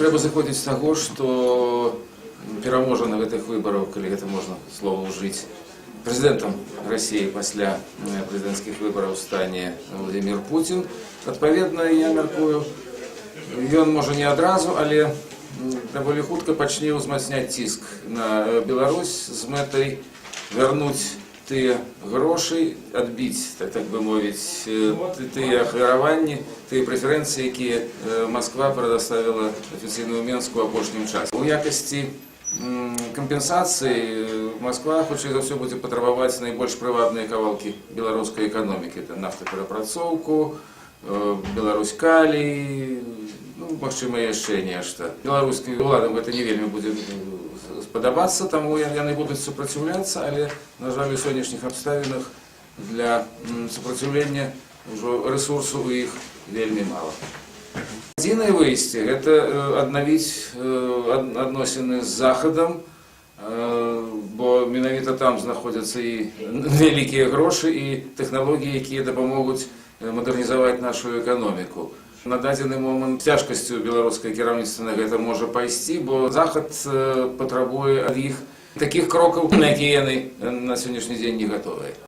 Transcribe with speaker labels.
Speaker 1: Трэба зыходзіць з таго, што пераможа на гэтых выбарах, калі гэта можна слова ўжыць, прэзідэнтам Расіі пасля прэзідэнцкіх выбараў стане Уладзімір Пуцін. Адпаведна, я мяркую, ён можа не адразу, але даволі хутка пачне ўзмацняць ціск на Беларусь з мэтай вярнуць тыя грошы, адбіць, так бы мовіць, тыя ахвяраванні, тыя прэферэнцыі, якія Масква прадаставіла афіцыйнаму Менску апошнім часам. У якасці кампенсацыі Масква, хутчэй за ўсё, будзе патрабаваць найбольш прывабныя кавалкі беларускай эканомікі. Это нафтаперапрацоўку, Беларусь-Калій, ну, магчыма, яшчэ нешта. Беларускім уладам гэта не вельмі будзе спадабацца, таму яны будуць супраціўляцца, але, на жаль, у сённяшніх абставінах для супраціўлення ўжо рэсурсу ў іх вельмі мала. Адзінае выйсце — гэта аднавіць адносіны з Захадам, бо менавіта там знаходзяцца і вялікія грошы, і тэхналогіі, якія дапамогуць мадэрнізаваць нашу эканоміку. На дадзены момант з цяжкасцю беларускае кіраўніцтва на гэта можа пайсці, бо Захад патрабуе ад іх такіх крокаў, на якія яны на сённяшні дзень не гатовыя.